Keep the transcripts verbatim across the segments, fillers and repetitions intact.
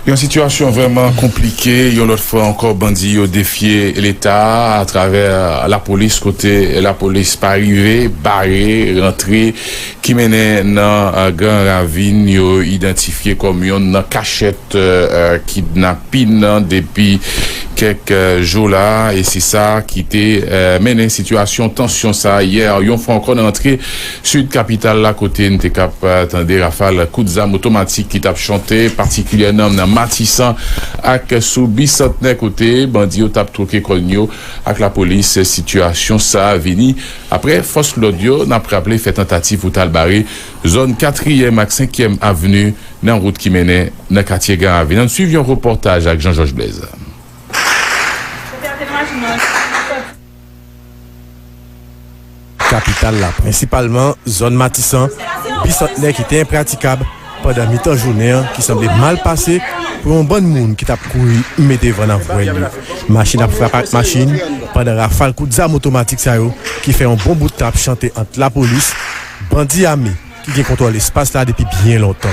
Yon sitiyasyon vrèman konplike. Yon lòt fwa ankò, bandi yo defye Leta atravè lapolis, kote lapolis pa rive bare rantre ki mennen nan, eh, Gran Ravin, yo idantifye kòm yonn nan kachèt, eh, kidnapin nan depi kèk, eh, jou la, e se sa ki te, eh, mennen sitiyasyon tansyon sa a yè, yon fwa ankò nan rantre sid kapital la, kote n te kap, eh, tande rafal kout zam otomatik ki t ap chante, patikilyèman nan Matisan ak sou Bisantnè, kote bandi yo t ap twoke kòn yo ak lapolis. Sitiyasyon sa a vini apre fòs lòd yo, n ap raple, fè tantativ pou t al bare zòn katriyèm ak senkyèm avni nan wout ki mennen nan katye Gran Ravin. Ann swiv yon repòtaj ak Jean Georges Blaise. Kapital la, prensipalman zòn Matisan, Bisantnè ki te enpratikab pandan mitan jounen an, ki sanble mal pase pou yon bann moun ki t ap kouri mete van nan vwèl yo. Machin ap frape ak machin, pandan rafal kout zam otomatik sa yo ki fè yon bon bout tan ap chante ant lapolis, bandi ame ki gen kontwòl espas la depi byen lontan.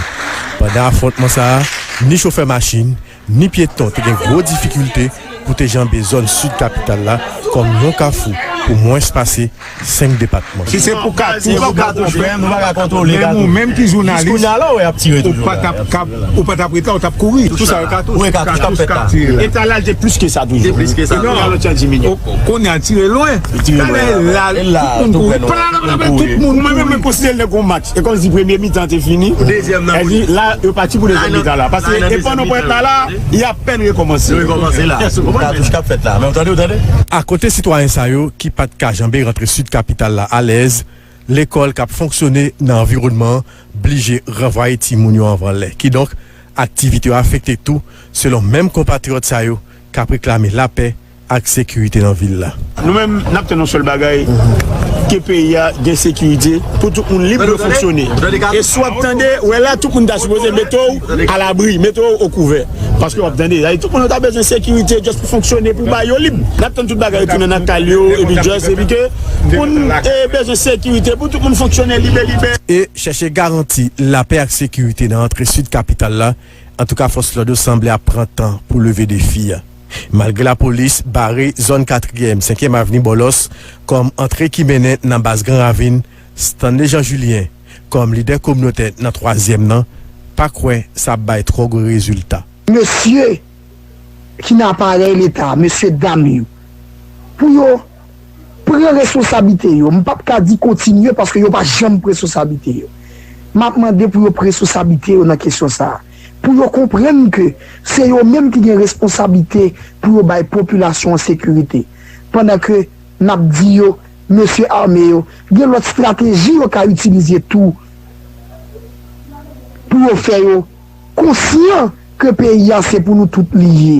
Pandan afwontman sa a, ni chofè machin, ni pyeton te gen gwo difikilte pou te janbe zòn sid kapital la kòm yon kafou pou mwens pase senk depatman. Si se pou katouch, menm ou pa ka kontwole katouch. Menm ou menm ki jounalis, ou pa t ap kab, ou pa t ap ret la, ou t ap kouri. Tou sa yo katouch. Wi, katouch k ap fèt la. Etalaj de plis ke sa toujou. De plis ke sa. Non, kounye a l tire lwen. Li tire lwen. Talè la, tout moun kouri. Tout moun kouri. Mwen menm, mwen konsidere l tankou yon match. E kòmsi premye mitan te fini. Dezyèm nan. Èdi la, yo pati pou dezyèm mitan la. Paske e pandan pwent la, la, y apèn rekòmanse. Yo rekòmanse la. Katouch k ap fèt la. Men w tande, w tande? Akote sitwayen sa yo ki pa t ka janbe rantre sid kapital la alèz, lekòl k ap fonksyone nan anviwònman an blije ranvwaye timoun yo anvan lè. Kidonk, aktivite yo afekte tou, selon menm konpatriyòt sa yo k ap reklame lapè ak sekirite nan vil la. Nou menm, n ap tann yon sèl bagay, ke peyi a gen sekirite, pou tout moun lib yo fonksyone. E si w ap tande, wè la, tout moun ta sipoze mete w alabri, mete w okouvè. Paske w ap tande, tout moun yo ta bezwen sekirite, just pou fonksyone, pou bay yo lib. N ap tann tout bagay yo tounen nan kay yo, epi just, epi ke moun, e, bezwen sekirite, pou tout moun fonksyone libe, libe. E chèche garanti lapè ak sekirite nan antre sid kapital la, antouka, fòs lòd yo sanble ap pran tan pou leve defi a. Malgre lapolis bare zòn katriyèm, senkyèm avni Bòlòs kòm antre ki mennen nan baz Gran Ravin, Stanley Jean Julien, kòm lidè kominotè nan twazyèm nan, pa kwè sa ap bay twò gwo rezilta. Mesye ki nan aparèy Leta, mesye dam yo, pou yo pran responsablite yo. M p ap ka di kontinye paske yo pa janm pran responsablite yo. M ap mande pou yo pran responsablite yo nan kesyon sa a. Pou yo konprann ke se yo menm ki gen responsablite pou yo bay popilasyon an sekirite. Pandan ke n ap di yo, mesye ame yo, gen lòt estrateji yo ka itilize tou pou yo fè yo konsyan ke peyi a se pou nou tout li ye.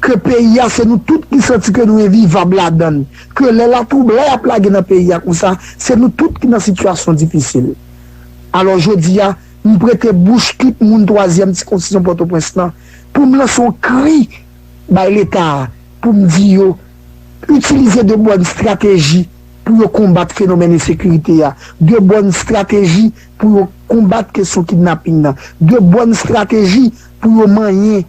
Ke peyi a se nou tout ki santi ke nou envivab ladan l. Ke lè latwoublay ap lage nan peyi a konsa, se nou tout ki nan sitiyasyon difisil. Alò, jodi a, m prete bouch tout moun twazyèm sikonstitisyon Pòtoprens lan pou m lanse yon kri bay Leta a, pou m di yo, itilize de bòn estrateji pou yo konbat fenomèn ensekirite a, de bòn estrateji pou yo konbat kesyon kidnaping nan, de bòn estrateji pou yo manyen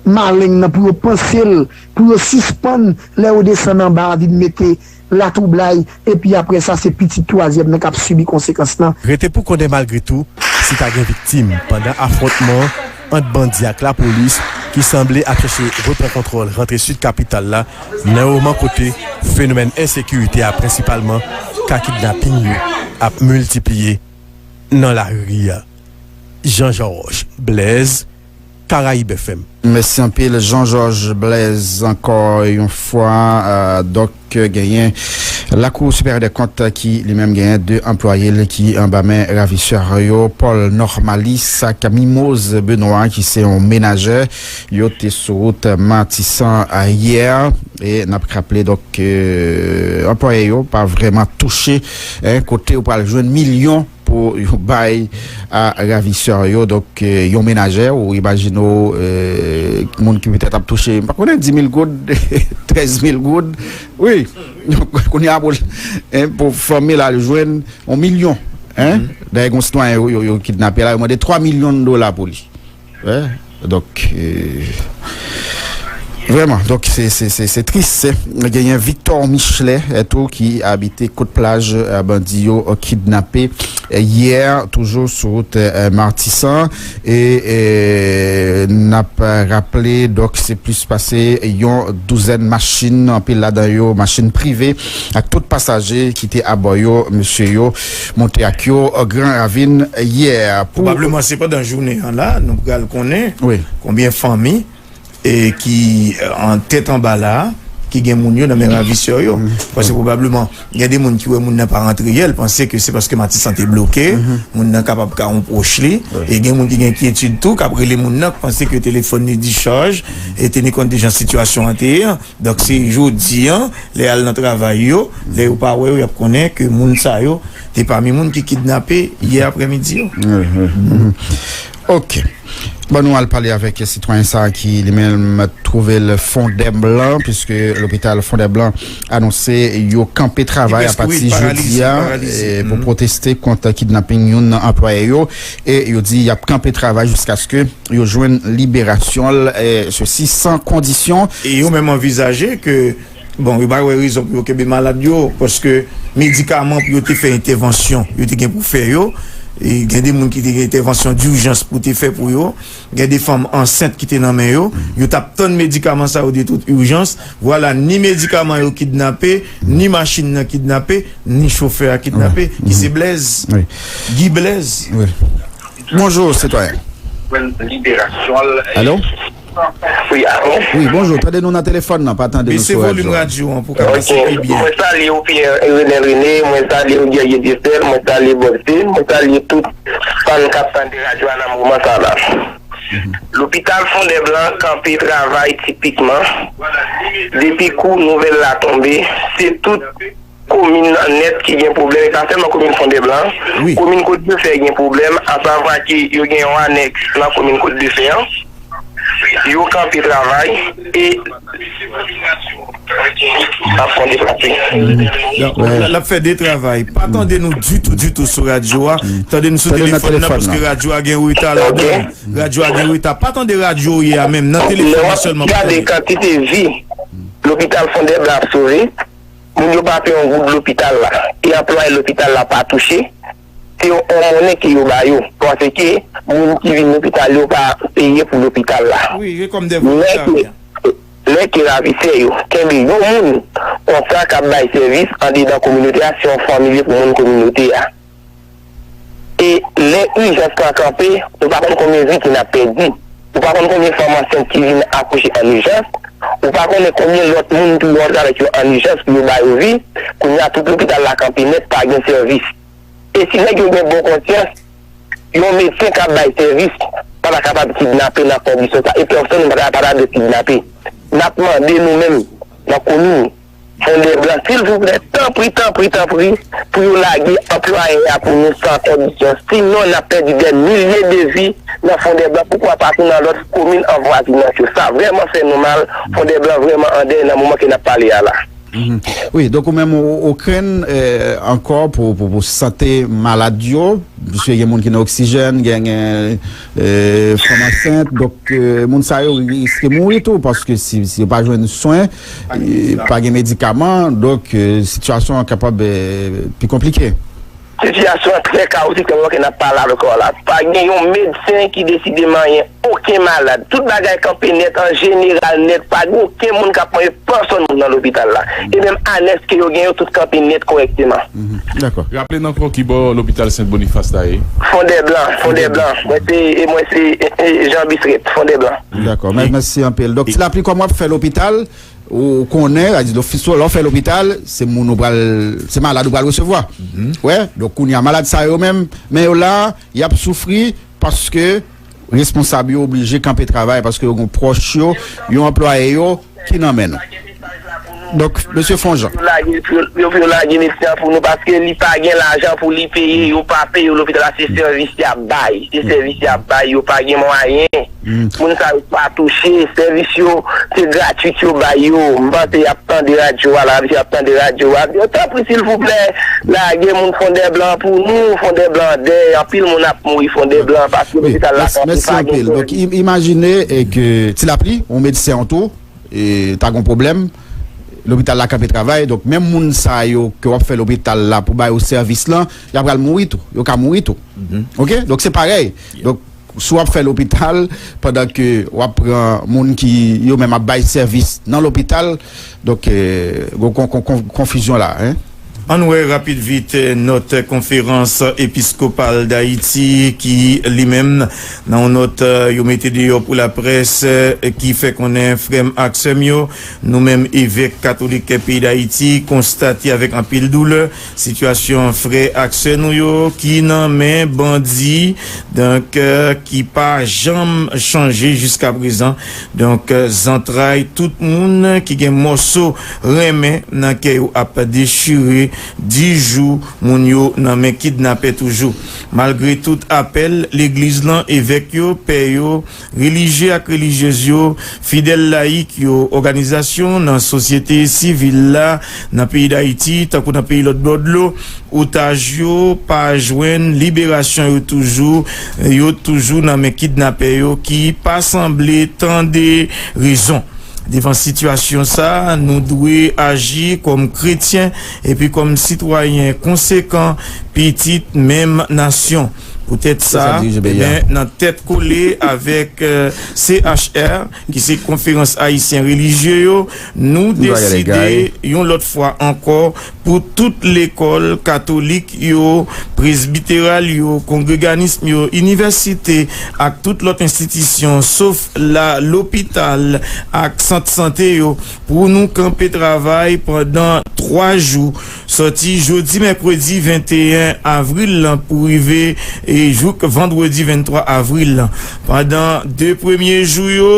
maleng nan, pou yo panse l, pou yo sispann lè yo desann anba a vin mete latwoublay, epi apre sa, se pitit twazyèm nan k ap sibi konsekans lan. Rete pou konnen malgre tou, si ta gen viktim pandan afwontman an ant bandi ak lapolis ki sanble ap chèche repran kontwòl rantre sid kapital la, nan yon moman kote fenomèn ensekirite a, prensipalman ka kidnaping yo, ap miltipliye nan lari a. Jean Georges Blaise, Caraïbes F M. Mèsi anpil, Jean Georges Blaise, ankò yon fwa. Euh, donk, genyen Lakou Siperyè dè Kont ki li menm genyen de anplwaye l ki anba men ravisè yo, Paul Normalis ak Mimoz Benoît, ki se yon menajè. Yo te sou wout Matisan yè. E n ap raple, donk, euh, anplwaye yo pa vrèman touche, en, kote yo pral jwenn milyon pou yo bay a ravisè yo. Donk, eh, yon menajè, ou imajine w, eh, moun ki petèt ap touche, m pa konnen, dis mil goud, treize mille goud. Wi. Kounye a pou, en, pou fanmi l al jwenn yon milyon, en. Dayè, gen yon sitwayen yo, yo, yo kidnape la, yo mande twa milyon dola pou li. Wi. Donk, euh, vrèman, donk se, se, se, se tris. Genyen Victor Michelet, eh, tou, ki abite Kot Plaj, eh, bandi yo, eh, kidnape, eh, yè, toujou sou wout, eh, Matisan. E, eh, n ap raple, donk, se plis pase yon douzèn machin, anpil ladan yo machin prive, ak tout pasaje ki te abò yo, mesye yo monte ak yo, eh, Gran Ravin yè. Pou Pwobableman, se pandan jounen an la, nou pral konnen Wi. konbyen fanmi e ki, eh, an tèt anba la, ki gen moun yo nan men ravisè yo. Paske pwobableman, gen de moun ki wè moun nan pa rantre yè, l panse ke se paske Matisan te bloke, moun nan kapab ka yon pwòch li. E gen moun ki gen enkyetid tou, k ap rele moun nan, k panse ke telefòn li dichaj, e teni kont de jan sitiyasyon an te ye an. Donk, se jodi an, lè y al nan travay yo, lè yo pa wè yo, y ap konnen ke moun sa yo te pami moun ki kidnape yè aprèmidi yo. Ok. Bon, nou al pale avèk sitwayen sa a ki li menm twouve l Fondèblan, piske lopital Fondèblan anonse yo kanpe travay apati jodi a, eh, pou pwoteste kont kidnaping youn nan anplwaye yo, e yo di y ap kanpe travay jiskaske yo jwenn liberasyon l, eh, sesi san kondisyon. E yo menm anvizaje ke Bon, yo pa wè rezon pou yo kenbe malad yo, paske medikaman pou yo te fè entèvansyon, yo te gen pou fè yo. E gen de moun ki te gen entèvansyon dijans pou te fè pou yo. Gen de fanm ansent ki te nan men yo. Yo t ap tann medikaman sa yo de tout ijans. Vwala, ni medikaman yo kidnape, ni machin nan kidnape, ni chofè a kidnape, ki se Blèz. Guy Blèz. Bonjou, sitwayen. Alo? Wi, alo? Wi, bonjou. Tande nou nan telefòn nan, pa tande nou sou radyo. Bese volim radyo an pou w ka pase pi byen. Mwen salye w, Pierre Renel René, mwen salye w, Guerrier Dieuseul, mwen salye Bob Seed, mwen salye tout fan k ap tande radyo a nan moman sa la. Lopital Fondèblan kanpe travay tipikman. Depi kou nouvèl la tonbe, se tout komin nan nèt ki gen pwoblèm, e pa sèlman komin Fondèblan, komin Kòt de Fè gen pwoblèm, asavwa ke yo gen yon anèks nan komin Kòt de Fè an, yo kanpe travay, e ap fè de travay. Donk, l ap fè de travay. Pa tande nou ditou, ditou sou radyo a. Tande nou sou telefòn nan, paske radyo a gen reta ladan. Radyo a gen reta. Pa tande radyo w ye a menm, nan telefòn nan sèlman pou tande. Lè w ap gade kantite vi lopital Fondèblan ap sove, moun yo pa peye yon goud lopital la, e anplwaye lopital la pa touche, se yon, yon monnen ke yo ba yo, paske moun ki vin lopital yo pa peye pou lopital la. Wi, se kòm de volontè. Lè ke, lè ke ravisè yo kenbe yon moun konsa k ap bay sèvis andedan kominote a, se yon fanmi l ye pou moun kominote a. E lè ijans lan kanpe, nou pa konn konbyen vi ke n ap pèdi. Ou pa konn konbyen fanm ansent ki vin akouche an ijans. Ou pa konnen konbyen lòt moun tou yo antre avèk yo an ijans pou yo ba yo vi. Kounye a, tout lopital la kanpe nèt, pa gen sèvis. E si nèg yo gen bon konsyans, yon medsen k ap bay sèvis pa ta kapab kidnape nan kondisyon sa. E pèsonn pa ta, pa ta dwe kidnape. N ap mande nou menm, nan komin, Fondèblan, silvouplè, tanpri, tanpri, tanpri, pou yo lage anplwaye a pou nou san kondisyon. Sinon, n ap pèdi dè milye de vi nan Fondèblan, poukwa pa tou nan lòt komin anvwazinans yo. Sa vrèman fè nou mal. Fondèblan vrèman an dèy nan moman ke n ap pale a la. Mhm. Wi, donk ou menm ou, ou krenn, eh, ankò pou, pou, pou sante malad yo, piske gen moun ki nan oksijèn, gen, gen, eh, fanm ansent, donk, eh, moun sa yo riske mouri tou, paske si, si yo pa jwenn swen, eh, pa gen medikaman, donk, eh, sitiyasyon an kapab, eh, pi konplike. Sitiyasyon an trè kawotik nan moman ke n ap pale avèk ou la. Pa gen yon medsen ki deside manyen okenn malad. Tout bagay kanpe nèt, an jeneral nèt. Pa gen okenn moun k ap manyen pèsonn moun nan lopital la. E menm anèks ke yo gen yo, tout kanpe nèt kòrèkteman. Mhm. Dakò. Raple n ankò ki bò lopital Sent Bonifas la ye? Fondèblan, Fondèblan. Mwen se, e mwen se, e, e, Jean Bisret, Fondèblan. Dakò, mè-, mèsi anpil. Donk, ti lapli kòman w ap fè lopital, ou konnen, sa di, lè w fè lopital, se moun ou pral, se malad ou pral resevwa. Wè, donk, kounye a, malad sa yo menm, men yo la, y ap soufri paske responsab yo oblije kanpe travay paske yo gen pwòch yo, yon anplwaye yo ki nan men nou. Donk, mesye Fonjan. Yo lage, yo, yo, yo lage medsen an pou nou paske li pa gen lajan pou li peye, yo pa peye lopital la, se sèvis y ap bay. Se sèvis y ap bay, yo pa gen mwayen. Moun sa yo pa touche, sèvis yo, se gratwit yo bay yo. M panse y ap tande radyo a la, y ap tande radyo a. Yo, tanpri, silvouplè, lage moun Fondèblan pou nou, Fondèblan dèy, anpil moun ap mouri Fondèblan, paske lopital la kanpe, pa gen sèvis. Donk, im- imajine, e, ke Ti Lapli, yon medsen an tou, e, ta gon pwoblèm, lopital la kanpe travay, donk menm moun sa yo ke w ap fè lopital la pou ba yo sèvis lan, y ap pral mouri tou, yo ka mouri tou. Oke? Donk se parèy. Donk, si w ap fè lopital, pandan ke w ap pran moun ki yo menm ap bay sèvis nan lopital, donk, e, gon kon- kon- kon- konfizyon la, en. Ann wè rapid vit, e, nòt Konferans Episkopal Dayiti ki, li menm, nan yon nòt, e, yo mete deyò pou laprès, e, ki fè konnen, frè m ak sè m yo, nou menm evèk katolik peyi Dayiti konstate avèk anpil doulè sitiyasyon frè ak sè nou yo ki nan men bandi, donk, e, ki pa janm chanje jiskaprezan. Donk, e, zantray tout moun ki gen mòso renmen nan kè yo ap dechire, di jou moun yo nan men kidnapè toujou. Malgre tout apèl legliz lan, evèk yo, pè yo, relijye ak relijyez yo, fidèl layik yo, òganizasyon nan sosyete sivil la, nan peyi Dayiti, tankou nan peyi lòt bò dlo, otaj yo pa jwenn liberasyon yo toujou, yo toujou nan men kidnapè yo ki pa sanble tande rezon. Devan sitiyasyon sa, nou dwe aji kòm kretyen epi kòm sitwayen konsekan, pitit menm nasyon. Poutèt sa, ebyen, nan tèt kole avèk, e, C H R, ki se Konferans Ayisyen Relijye yo, nou deside yon lòt fwa ankò pou tout lekòl katolik yo, presbiteral yo, kongreganis yo, inivèsite ak tout lòt enstitisyon, sof la lopital ak sant sante yo, pou nou kanpe travay pandan twa jou, sòti jodi mèkredi venteyen avril lan pou rive e jouk vandredi venntwa avril lan. Pandan de premye jou yo,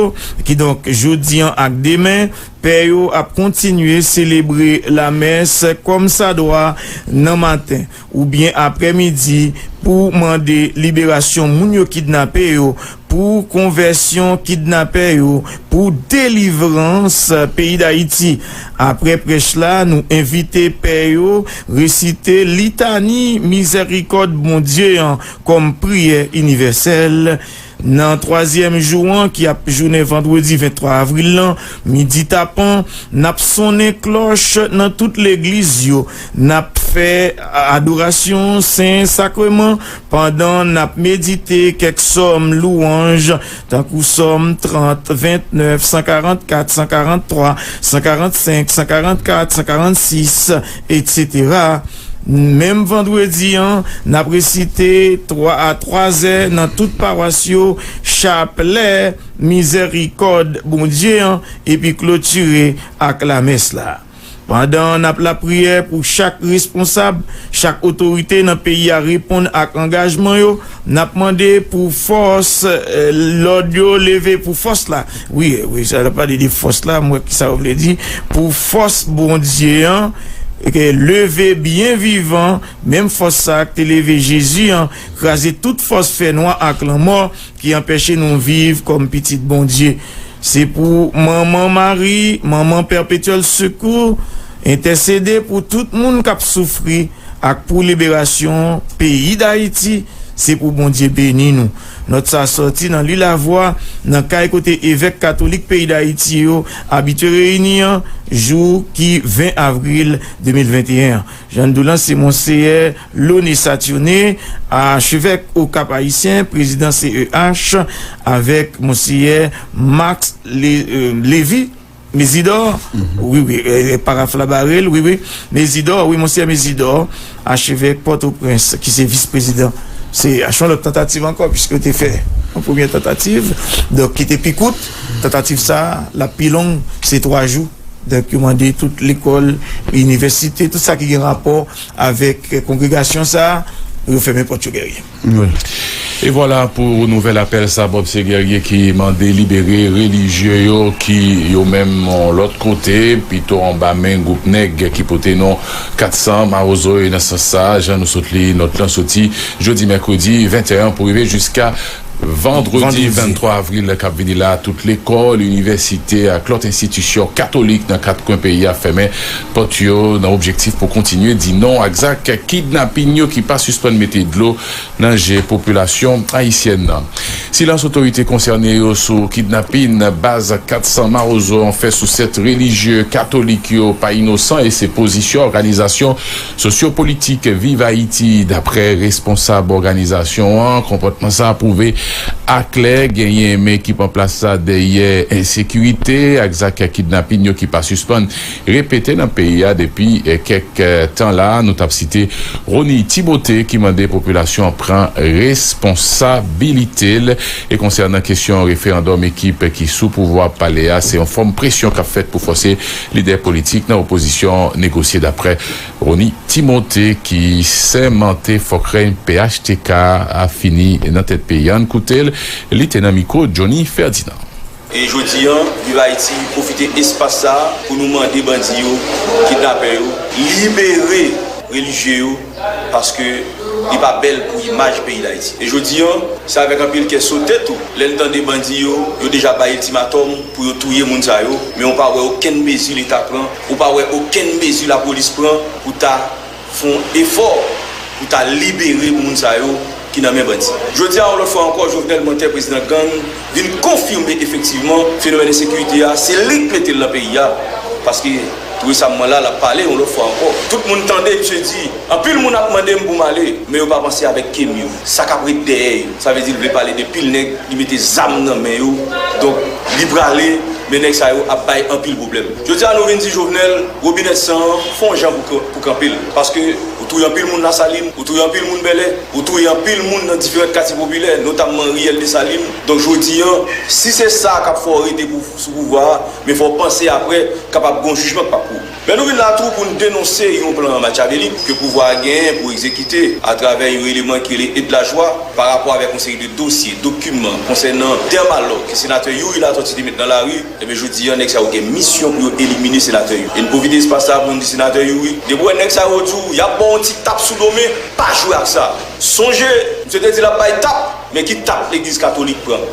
kidonk jodi an ak demen, pè yo ap kontinye selebre lamès kòmsadwa nan maten oubyen aprèmidi pou mande liberasyon moun yo kidnape yo, pou konvèsyon kidnapè yo, pou delivrans peyi Dayiti. Aprè prèch la, nou envite pè yo resite litani mizèrikòd Bondye an kòm priyè inivèsèl. Nan twazyèm jou an, ki ap jounen vandredi venntwa avril lan, midi tapan, n ap sonnen klòch nan tout legliz yo. N ap fè adorasyon Sen Sakreman pandan n ap medite kèk sòm louwanj, tankou sòm trant, ventnèf, san karannkat, san karanntwa, san karannsenk, san karannkat, san karannsis, etsetera. Menm vandredi an, n ap resite twa a twazè nan tout pawas yo, chaplè mizèrikòd Bondye an, epi klotire ak lamès la. Pandan n ap lapriyè pou chak responsab, chak otorite nan peyi a reponn ak angajman yo, n ap mande pou fòs, eh, lòd yo leve, pou fòs la. Wi, wi, sa n ap pale de fòs la, m wè ki sa w vle di. Pou fòs Bondye an, ke leve byen vivan, menm fòs sa a k te leve Jezi an, kraze tout fòs fènwa ak lanmò ki anpeche nou viv kòm pitit Bondye. Se pou Manman Mari, Manman Pèpetyèl Sekou, entèsede pou tout moun k ap soufri ak pou liberasyon peyi Dayiti. Se pou Bondye beni nou. Nòt sa a sòti nan Li Lavwa, nan kay kote evèk katolik peyi Dayiti yo abitye reyini an, jou ki ven avril de mil venteyen an. Jan n di w lan, se Monseyè Launay Saturnin, achevèk Okap Ayisyen, prezidan C E H, avèk Monseyè Max Lé- euh, Lévy Mésidor, wi, wi, euh, paraf la bare l, wi, wi, Mésidor, wi, Monseyè Mésidor, achevèk Pòtoprens, ki se vis prezidan C E H. Yon lòt tantativ ankò, piske yo te fè yon premyè tantativ, donk ki te pi kout. Tantativ sa a, l ap pi long, se twa jou. Donk, yo mande tout lekòl, inivèsite, tout sa ki gen rapò avèk, eh, kongregasyon sa a, refèmen pòt yo, Guerrier. Wi. E vwala pou nouvèl apèl sa, Bob, se Guerrier ki mande libere relijye yo ki yo menm yon lòt kote, pito anba men gwoup nèg ki pote non kat san Mawozo. E nan sans sa, jan nou sot li nòt lan soti jodi mèkredi venteyen pou rive jiska vandredi venntwa avril k ap vini la, tout lekòl, inivèsite ak lòt enstitisyon katolik nan kat kwen peyi a fèmen pòt yo nan objektif pou kontinye di non ak zak kidnapin yo ki pa sispann mete dlo nan je popilasyon ayisyèn nan. Silans otorite konsène yo sou kidnapin baz kat san Mawozo an fè sou sèt relijye katolik yo pa inosan e se pozisyon òganizasyon sosyopolitik Viv Ayiti. Daprè responsab òganizasyon an, konpòtman sa a pwouve aklè genyen men ekip an plas la dèyè ensekirite ak zak kidnapin yo ki pa sispann repete nan peyi a depi kèk tan la. Nou t ap site Rony Timothé ki mande popilasyon an pran responsabilite l. E konsènan kesyon referandòm, ekip ki sou pouvwa ap pale a, se yon fòm presyon k ap fèt pou fòse lidè politik nan opozisyon negosye, daprè Rony Timothé ki sèmante fòk rèy P H T K a fini nan tèt peyi a. Ann koute l, li te nan mikwo Johnny Ferdinand. E jodi a, Viv Ayiti pwofite espas sa a pou nou mande bandi yo, kidnapè yo, libere relijye yo, paske li pa bèl pou imaj peyi Dayiti. E jodi a, se avèk anpil kè sote tou, lè n tande bandi yo, yo deja bay iltimatòm pou yo touye moun sa yo, men ou pa wè okenn mezi Leta pran, ou pa wè okenn mezi lapolis pran pou ta fè yon efò pou ta libere moun sa yo ki nan men bandi. Jodi a, yon lòt fwa ankò, Jovenel Mantè, prezidan gang, vin konfime efektivman fenomèn ensekirite a, se li k mete l nan peyi a. Paske tou resamman la, l ap pale yon lòt fwa ankò. Tout moun tande misye di, anpil moun ap mande m pou m ale, men yo pa panse avèk ke m yo. Sa k ap ret dèyè yo. Sa vle di l vle pale de pil nèg, li mete zam nan men yo. Donk, li prale, men nèg sa yo ap bay anpil pwoblèm. Jodi a, nou vin di Jovenel, wobinèt san an, fè yon jan pou, pou kanpe l. Paske ou touye anpil moun Lasalin, ou touye anpil moun Bèlè, ou touye anpil moun nan diferan katye popilè, notamman riyèl Desalin. Donk, jodi a, si se sa k ap fè w rete pou, sou pouvwa a, men fò w panse apre, kapab gen yon jijman k p ap pran. Men nou vin la tou pou n denonse yon plan makyavelik ke pouvwa a genyen pou egzekite atravè yon eleman ki rele Edlajwa pa rapò avèk yon seri de dosye, dokiman konsènan Dermalog ke senatè Youri Latortue te met nan lari. Ebyen, jodi a, nèg sa yo gen misyon pou yo elimine senatè yo. E n pwofite espas sa a pou n di senatè Youri, depi w wè nèg sa yo di w y ap ba w yon ti tap sou do, men pa jwe ak sa. Sonje, misye te di l ap bay tap, men ki tap legliz katolik pran?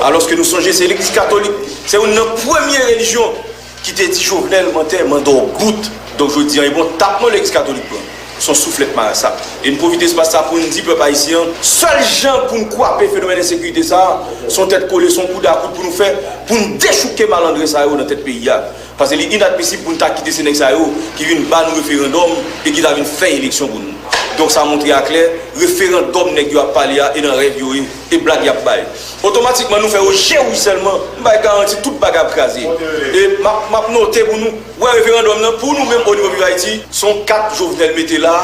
Alòske nou sonje se legliz katolik, se youn nan premye relijyon ki te di Jovenel mantè, manda w bout. Donk, jodi a, e bon tap non legliz katolik pran. Se yon souflèt marasa. E n pwofite espas sa pou n di pèp ayisyen an, sèl jan pou n kwape fenomèn ensekirite sa a, se yon tèt kole, se yon koud a koud pou nou fè, pou n dechouke malandren sa yo nan tèt peyi a. Paske li inadmisib pou n ta kite se nèg sa yo ki vin ba nou referandòm e ki ta vin fè eleksyon pou nou. Donk, sa montre aklè, referandòm nèg yo ap pale a, e nan rèv yo ye, e blag y ap bay. Otomatikman, nou fè yo jewouj sèlman, m bay garanti tout bagay ap kraze. E m ap, m ap note pou nou, wè referandòm nan, pou nou menm, onivo Viv Ayiti, se yon kat Jovenel mete la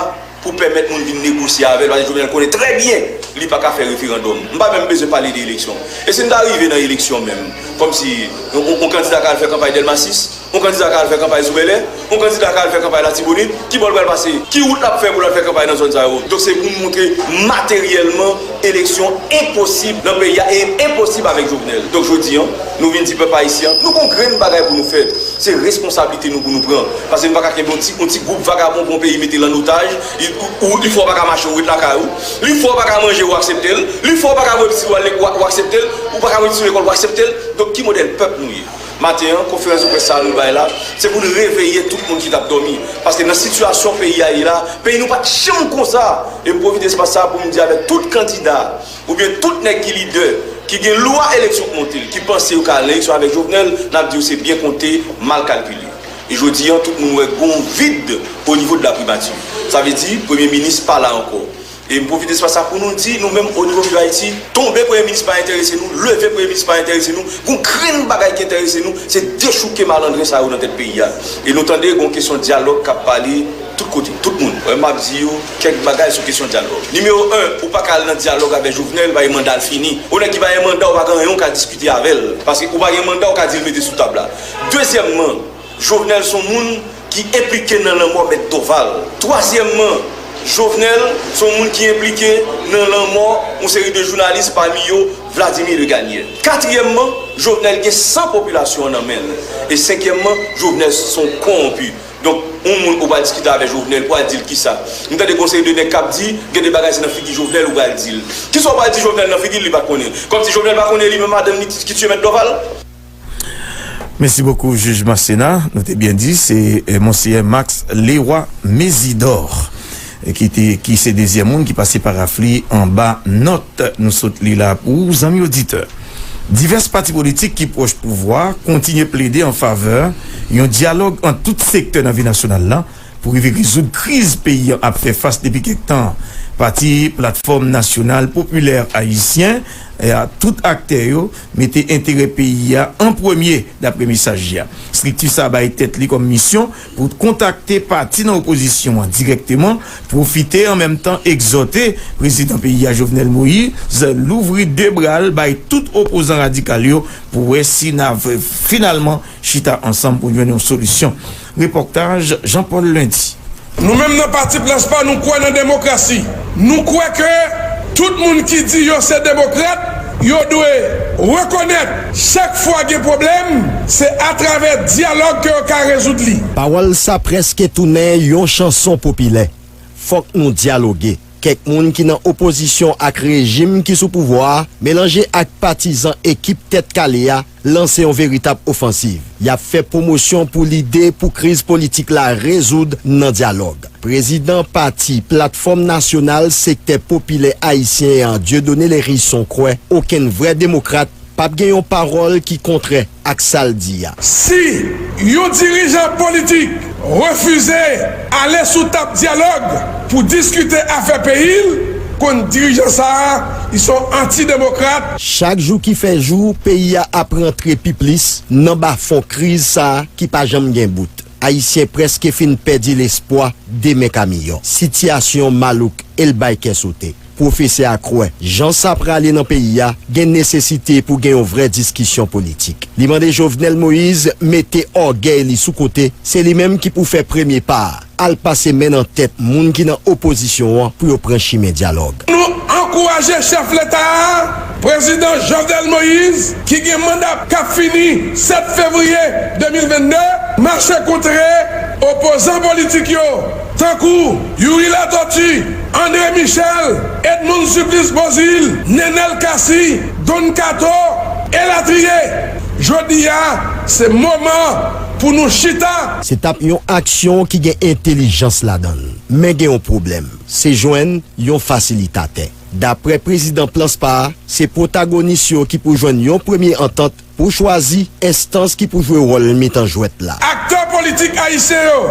pou pèmèt moun vin negosye avè l, paske Jovenel konnen trè byen li pa ka fè referandòm. M pa menm bezwen pale de eleksyon. E si n ta rive nan eleksyon menm, kòmsi yon, yon, yon kandida ka al fè kanpay Dèlma sis, yon kandida ka al fè kanpay sou Bèlè, yon kandida ka al fè kanpay Latibonit, ki bò l pral pase? Ki wout l ap fè pou l al fè kanpay nan zòn sa yo? Donk, se pou n montre materyèlman eleksyon enposib nan peyi a, e enposib avèk Jovenel. Donk, jodi a, nou vin di pèp ayisyen an, nou gon grenn bagay pou nou fè. Se responsablite nou pou nou pran. Paske nou pa ka kenbe yon ti, yon ti gwoup vagabon pou yon peyi mete l an otaj, li, ou, ou, li fè w pa ka mache, ou ret lakay ou. Li fè w pa ka manje, ou aksepte l. Li fè w pa ka voye pitit ou al lek-, ou, ou aksepte l. Ou pa ka voye pitit ou lekòl, ou aksepte l. Donk, ki modèl pèp nou ye? Maten an, konferans de près sa a nou bay la, se pou n reveye tout moun ki t ap dòmi. Paske nan sitiyasyon peyi a ye la, peyi nou pa t janm konsa. E m pwofite espas sa a pou m di avèk tout kandida, oubyen tout nèg ki lidè, ki gen lwa eleksyon k monte l, ki panse yo ka al nan eleksyon avèk Jovenel, n ap di yo se byen konte, mal kalkile. E jodi a, tout moun wè gon vid onivo de la primati. Sa vle di, premye minis pa la ankò. E m pwofite espas sa pou nou di, nou menm onivo Viv Ayiti, tonbe premye minis pa enterese nou, leve premye minis pa enterese nou, gon grenn bagay ki enterese nou, se dechouke malandren sa yo nan tèt peyi a. E nou tande gon kesyon dyalòg k ap pale tout kote, tout moun. Wè, m ap di yo kèk bagay sou kesyon dyalòg. Nimewo en, ou pa ka al nan dyalòg avèk Jovenel, pa gen manda l fini. Yon nèg ki pa gen manda, ou pa gen anyen w ka diskite avè l. Paske ou pa gen manda, ou ka di l mete sou tab la. Dezyèmman, Jovenel se yon moun ki enplike nan lanmò Mèt Dorval. Twazyèmman, Jovenel se yon moun ki enplike nan lanmò yon seri de jounalis, pami yo Vladimir Legagneur. Katriyèmman, Jovenel gen san popilasyon an nan men l. E senkyèmman, Jovenel se yon kowonpi. Donk, yon moun ou pral diskite avè Jovenel, pou al di l kisa? M tande gen yon seri de nèg k ap di, gen de bagay se nan figi Jovenel ou pral di l. Kisa w pral di Jovenel nan figi l, li pa konnen? Kòmsi Jovenel pa konnen li menm madanm li ki tiye Mèt Dorval? Mèsi bokou, jij Masséna. Nou te byen di, se, eh, Monseyè Max Leroy Mésidor, eh, ki te, ki se dezyèm moun ki pase paraf li anba nòt nou sot li la pou ou, zanmi oditè. Divès pati politik ki pwòch pouvwa kontinye plede an favè yon dyalòg ant tout sektè nan vi nasyonal la, pou rive rezoud kriz peyi an ap fè fas depi kèk tan. Pati Platfòm Nasyonal Popilè Ayisyen, eh, a tout aktè yo mete enterè peyi a an premye, dapre mesaj li a. Estrikti sa a bay tèt li kòm misyon pou kontakte pati nan opozisyon an dirèkteman, pwofite an menm tan egzòte prezidan peyi a, Jovenel Moïse, louvri de bra l bay tout opozan radikal yo pou wè si n a finalman chita ansanm pou n jwenn yon solisyon. Repòtaj Jean Paul Lundi. Nou menm nan Pati Planspa, nou kwè nan demokrasi. Nou kwè ke tout moun ki di yo se demokrat, yo dwe rekonèt chak fwa gen pwoblèm, se atravè dyalòg ke yo ka rezoud li. Pawòl sa prèske tounen yon chanson popilè. Fòk nou dyaloge. Kèk moun ki nan opozisyon ak rejim ki sou pouvwa a, melanje ak patizan ekip Tèt Kale a, lanse yon veritab ofansiv. Y ap fè pwomosyon pou lide pou kriz politik la rezoud nan dyalòg. Prezidan pati Platfòm Nasyonal Sektè Popilè Ayisyen an, Dieudonné Lhérisson, kwè okenn vrè demokrat p ap gen yon pawòl ki kontrè ak sa l di a. Si yon dirijan politik refize ale sou tab dyalòg pou diskite afè peyi l, konn dirijan sa a, li se yon antidemokrat. Chak jou ki fè jou, peyi a ap rantre pi plis nan bafon kriz sa a ki pa janm gen bout. Ayisyen prèske fin pèdi lespwa demen ka miyò. Sitiyasyon malouk e l bay kè sote. Pwofesè a kwè, jan sa prale nan peyi a, gen nesesite pou gen yon vrè diskisyon politik. Li mande Jovenel Moïse mete ògèy li sou kote, se li menm ki pou fè premye pa a, al pase men nan tèt moun ki nan opozisyon an pou yo pran chimen dyalòg. Nou ankouraje chèf Leta a, Prezidan Jovenel Moïse, ki gen manda k ap fini sèt fevriye de mil vennde, mache kontre opozan politik yo, tankou Youri Latortue, André Michel, Edmonde Supplice Beauzile, Nenel Cassy, Don Kato, elatriye. Jodi a, se moman pou nou chita. Se t ap yon aksyon ki gen entèlijans ladan l. Men gen yon pwoblèm. Se jwenn yon fasilitatè. Daprè prezidan Planspa a, se pwotagonis yo ki pou jwenn yon premye antant pou chwazi enstans ki pou jwe wòl mitan jwèt la. Aktè politik ayisyen yo,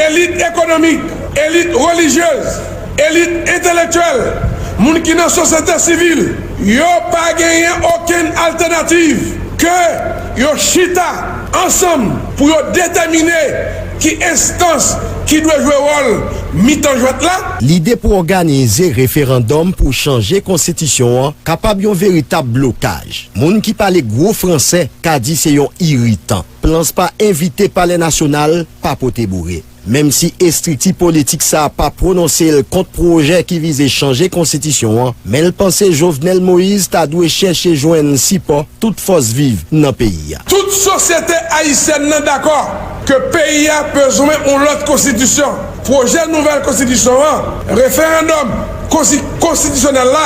elit ekonomik, elit relijyez, elit entelektyèl, moun ki nan sosyete sivil, yo pa genyen okenn altènativ ke yo chita ansanm pou yo detèmine ki enstans ki dwe jwe wòl mitan jwèt la. Lide pou òganize referandòm pou chanje konstitisyon an kapab yon veritab blokaj. Moun ki pale gwo fransè ka di se yon iritan. Planspa envite Palè Nasyonal pa pote boure. Menm si estrikti politik sa a pa pwononse l kont pwojè ki vize chanje konstitisyon an, men l panse Jovenel Moïse ta dwe chèche jwenn sipò tout fòs viv nan peyi a. Tout sosyete ayisyèn nan dakò ke peyi a bezwen yon lòt konstitisyon. Pwojè nouvèl konstitisyon an, referandòm konsi-, konstitisyonèl la,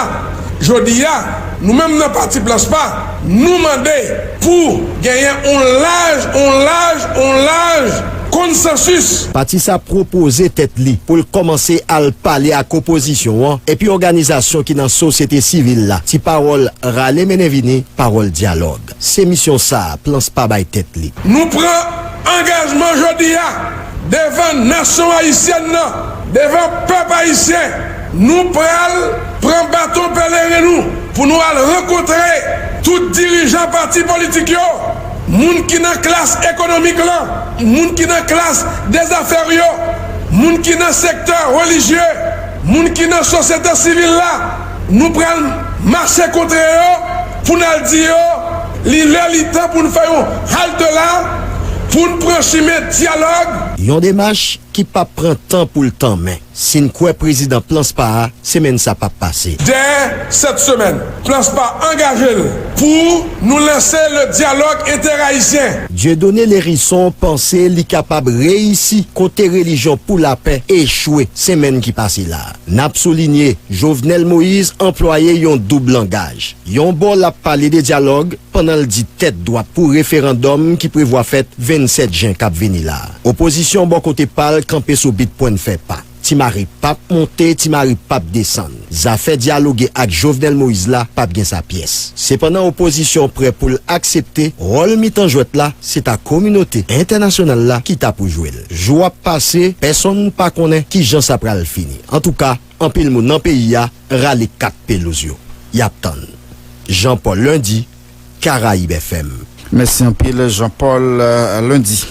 jodi a, nou menm nan Pati Planspa, nou mande pou genyen yon laj, yon laj, yon laj konsansis. Pati sa pwopoze tèt li pou l kòmanse al pale ak opozisyon an epi òganizasyon ki nan sosyete sivil la, ti pawòl rale mennen vini, pawòl dyalòg. Se misyon sa a Planspa bay tèt li. Nou pran angajman jodi a devan nasyon ayisyèn nan, devan pèp ayisyen, nou pral pran baton peleren nou pou nou al rankontre tout dirijan pati politik yo, moun ki nan klas ekonomik lan, moun ki nan klas dèzafè yo, moun ki nan sektè relijye, moun ki nan sosyete sivil la. Nou pral mache kontre yo pou n al di yo, li lè li tan pou n fè yon halte la, pou n pran chimen dyalòg. Yon demach ki p ap pran tan pou l tanmen. Si n kwè prezidan PLANSPA a, semèn sa p ap pase. Dè sèt semèn, PLANSPA angaje l pou nou lanse le dyalòg entèrayisyen. Dieudonné Lhérisson panse li kapab reyisi kote Relijyon pou Lapè echwe semèn ki pase la. N ap soulinye, Jovenel Moïse anplwaye yon doub langaj. Yon bò l ap pale de dyalòg, pandan l di tèt dwat pou referandòm ki prevwa fèt vennsèt jen k ap vini la. Opozisyon bò kote pa l kanpe sou bit pwen n fè pa. Ti mari p ap monte, ti mari p ap desann. Zafè dyaloge ak Jovenel Moïse la p ap gen sa pyès. Sepandan, opozisyon prè pou l aksepte wòl mitan jwèt la, se ta kominote entènasyonal la ki ta pou jwe l. Jou ap pase, pèsonn pa konnen kijan sa pral fini. Antouka, anpil moun nan peyi a rale kat pelouz yo. Y ap tann. Jean Paul Lundi, Caraïbes F M. Mèsi anpil, Jean Paul, euh, Lundi.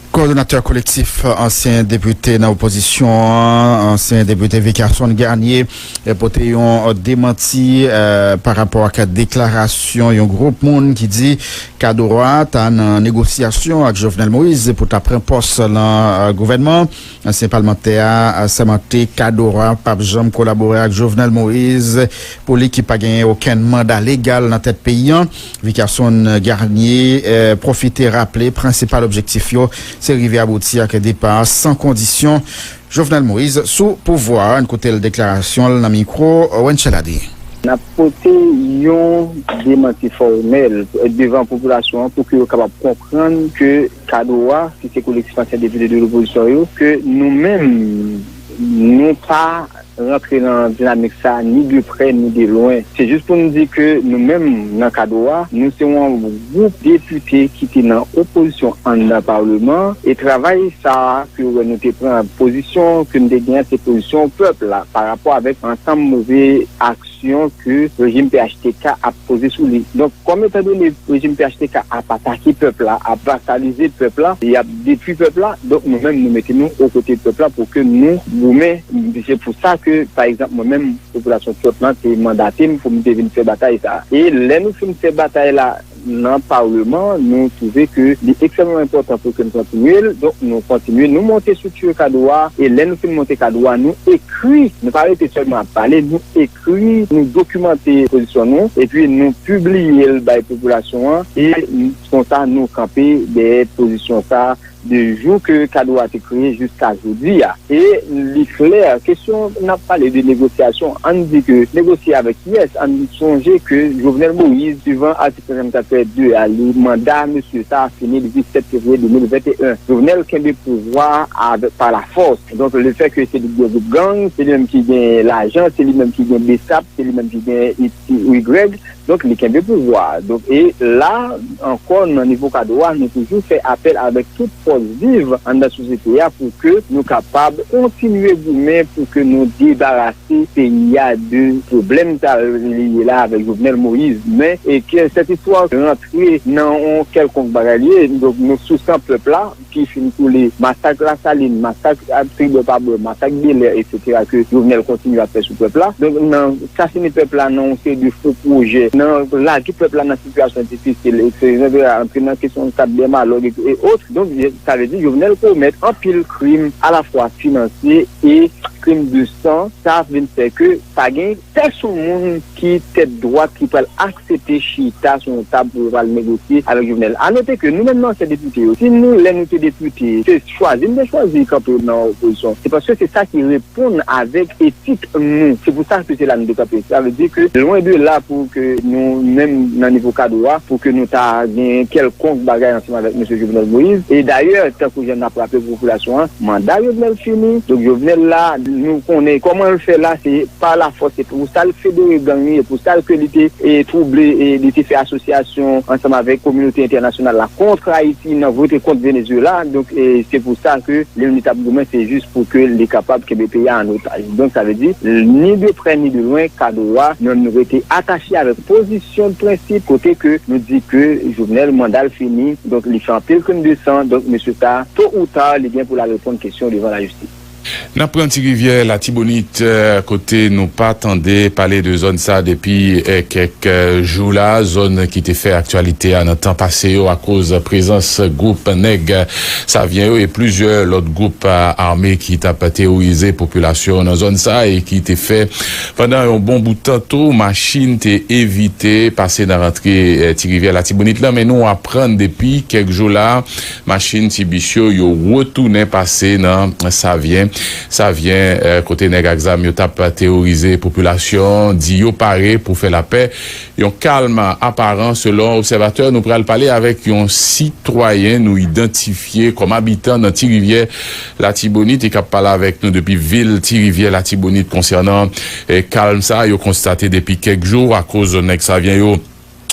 Kowòdonatè kolektif ansyen depite nan opozisyon an, ansyen depite Vikerson Garnier, eh, pote yon demanti, eh, pa rapò ak deklarasyon yon gwoup moun ki di Kadora ta nan negosyasyon ak Jovenel Moïse pou ta pran pòs nan, eh, gouvènman. Ansyen palmantè a, eh, sèmante Kadora p ap janm kolabore ak Jovenel Moïse, pou li ki pa genyen okenn manda legal nan tèt peyi a. Vikerson Garnier, eh, pwofite raple prensipal objektif yo se rive abouti ak depa san kondisyon Jovenel Moïse sou pouvwa a. Ann koute l deklarasyon l nan mikwo Wenchel Adrien. N ap pote yon demanti fòmèl devan popilasyon an pou ke yo kapab konprann ke Kadora, ki se kolektif ansyen depite de lopozisyon yo, ke nou menm, nou pa rantre nan dinamik sa ni de prè ni de lwen. Se jis pou n di ke nou menm nan Kadora, nou se yon gwoup depite ki te nan opozisyon anndan palman, e travay sa a ke w wè nou te pran pozisyon, ke nou te genyen, se pozisyon pèp la pa rapò avèk ansanm move aksyon ke rejim P H T K ap poze sou li. Donk, kòm etandone rejim P H T K ap atake pèp la, ap vakalize pèp la, e ap detwi pèp la, donk nou menm nou mete nou okote pèp la pou ke nou goumen. Se pou sa ke, pa egzanp, mwen menm, popilasyon Pòt lan te mandate m pou m te vin fè batay sa a. E lè nou fin fè batay la nan palman, nou twouve ke li ekstrèmman enpòtan pou ke nou kontinye l. Donk, nou kontinye, nou monte estrikti Kadora, e lè nou fin monte Kadora, nou ekri, nou pa rete sèlman ap pale, nou ekri, nou dokimante pozisyon nou, epi nou pibliye l bay popilasyon an, e konsa nou kanpe dèyè pozisyon sa de jou ke Kadora te kreye jiska jodi a. E li klè, kesyon n ap pale de negosyasyon, ann di ke negosye avèk kiyès? Ann sonje ke Jovenel Moïse, suivan atik senkann kat de a, li manda mesye sa a fini depi sèt fevriye de mil venteyen. Jovenel kenbe pouvwa a avèk, pa lafòs. Donk, lefètke se li ki gen gwoup gang, se li menm ki gen lajan, se li menm ki gen BSAP, se li menm ki gen X Y, donk, li kenbe pouvwa a. Donk, e la ankò, nan nivo Kadora, nou toujou fè apèl avèk tout fòs viv anndan sosyete a pou ke nou kapab kontinye goumen pou ke nou debarase peyi a de pwoblèm sa li ye la avèk Jovenel Moïse. Men, e ke sèt istwa rantre nan yon kèlkonk bagay li ye, donk, nou sou san pèp la, ki fin koule, masak Lasalin, masak Tribò pa bò, masak Belè, etsetera, ke Jovenel kontinye ap fè sou pèp la. Donk, nan sasinen pèp la, nan yon seri de fo pwojè, nan lage pèp la nan sitiyasyon difisil, etsetera, antre nan kesyon kat dè malòg, e, e ot. Donk, sa vle di, Jovenel komèt anpil krim, alafwa finansye e krim de san. Sa vin fè ke pa gen pèsonn moun ki tèt dwat ki pral aksepte chita sou yon tab pou yo pral negosye avèk Jovenel. A note ke nou menm nan ansyen depite yo, si nou, lè nou te depite, se chwazi nou te chwazi kanpe nan opozisyon, se paske se sa ki reponn avèk etik nou. Se pou sa ke se la nou te kanpe. Sa vle di ke lwen de la pou ke nou menm nan nivo Kadora, pou ke nou ta gen kèlkonk bagay ansanm avèk mesye Jovenel Moïse. E dayè, tankou jan n ap raple popilasyon an, manda Jovenel fini. Donk Jovenel la, nou konnen kòman l fè la, se pa lafòs, se pou sa l federe gang li, e pou sa l ke li te, e, twouble, e li te fè asosyasyon ansanm avèk kominote entènasyonal la kont Ayiti, nan vote kont Venezuela. Donk, e, se pou sa ke li menm li t ap goumen, se jis pou ke li kapab kenbe peyi a an otaj. Donk, sa vle di, ni de prè ni de lwen, Kadora, nou menm nou rete atache avèk pozisyon de prensip, kote ke nou di ke Jovenel, manda l fini, donk li fè anpil krim de san, donk mesye sa, to ou ta, li gen pou l al reponn kesyon devan lajistis. N ap pran Ti Rivyè Latibonit, eh, kote nou pa tande pale de zòn sa depi, eh, kèk, eh, jou la, zòn ki te fè aktyalite a nan tan pase yo akoz prezans gwoup nèg Savyen yo e plizyè lòt gwoup, eh, ame ki t ap teworize popilasyon nan zòn sa e ki te fè pandan yon bon bout tan tou machin te evite pase nan rantre, eh, Ti Rivyè Latibonit la, men nou aprann depi kèk jou la, machin ti bis yo, yo retounen pase nan Savyen. Savyen, eh, kote nèg ak zam yo t ap teworize popilasyon, di yo pare pou fè lapè. Yon kalm aparan, selon obsèvatè. Nou pral pale avèk yon sitwayen nou idantifye kòm abitan nan Ti Rivyè Latibonit e k ap pale avèk nou depi vil Ti Rivyè Latibonit konsènan, eh, kalm sa yo konstate depi kèk jou akoz nèg Savyen yo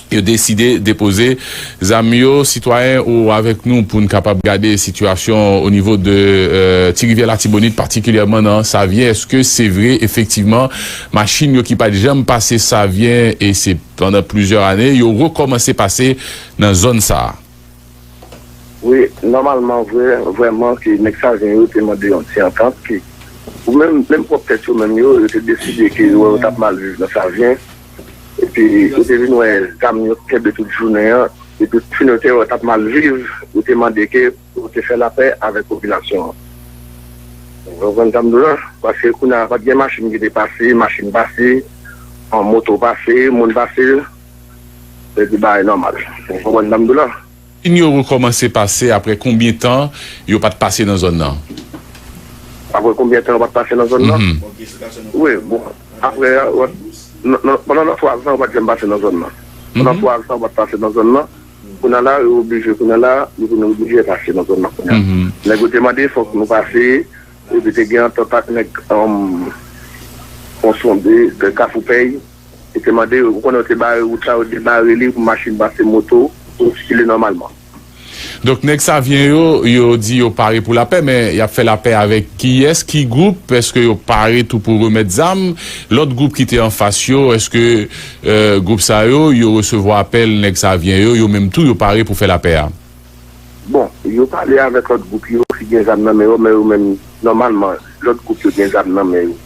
yo deside depoze zam yo. Sitwayen, ou avèk nou pou n kapab gade sitiyasyon o nivo de, eh, Ti Rivyè Latibonit, patikilyèman nan Savyen. Èske se vre, efektivman, machin yo ki pa t janm pase Savyen, e se pandan plizyè ane, yo rekòmanse pase nan zòn sa a? Wi, nòmalman, vre, vrèman, ke nèg Savyen yo te mande yon ti antant, ke ou menm, menm pwòp tèt yo menm yo, yo te deside ke yo, yo t ap mal viv nan Savyen. Epi, yo te vin wè zam yo kenbe tout jounen an. Epi, fin yo te wè yo t ap mal viv, yo te mande ke yo te fè lapè avèk popilasyon an. Ou konprann sa m di w la? Paske kounye a, pa t gen machin ki te pase, machin pase, an moto pase, moun pase, se te bagay nòmal. Ou konprann sa m di w la? Machin yo rekòmanse pase apre konbyen tan yo pa t pase nan zòn nan? Apre konbyen tan yo pa t pase nan zòn nan? Mhm. Wi, bon, apre, wè, nan, nan, pandan nan twa zan, yo pa t janm pase nan zòn nan. Pandan Mhm. twa zan, yo pa t pase nan zòn nan. Kounye a la, yo oblije, kounye a la, yo vin oblije pase nan zòn nan kounye a. Mhm. Nèg yo te mande, fòk nou pase, epi te gen antant ak nèg, um, Fon Sonde, de Kafou Pèy, yo te mande, ou konnen yo te bare wout la, yo debare li pou machin pase, moto, pou sikile nòmalman. Donk, nèg Savyen yo, yo di yo pare pou lapè, men y ap fè lapè avèk kiyès, ki gwoup? Èske yo pare tou pou remèt zam? Lòt gwoup ki te anfas yo, èske, eh, gwoup sa yo, yo resevwa apèl nèg Savyen yo, yo menm tou, yo pare pou fè lapè a? Bon, yo pale avèk lòt gwoup yo ki gen zam nan men yo, men yo menm, nòmalman, lòt gwoup yo gen zam nan men yo.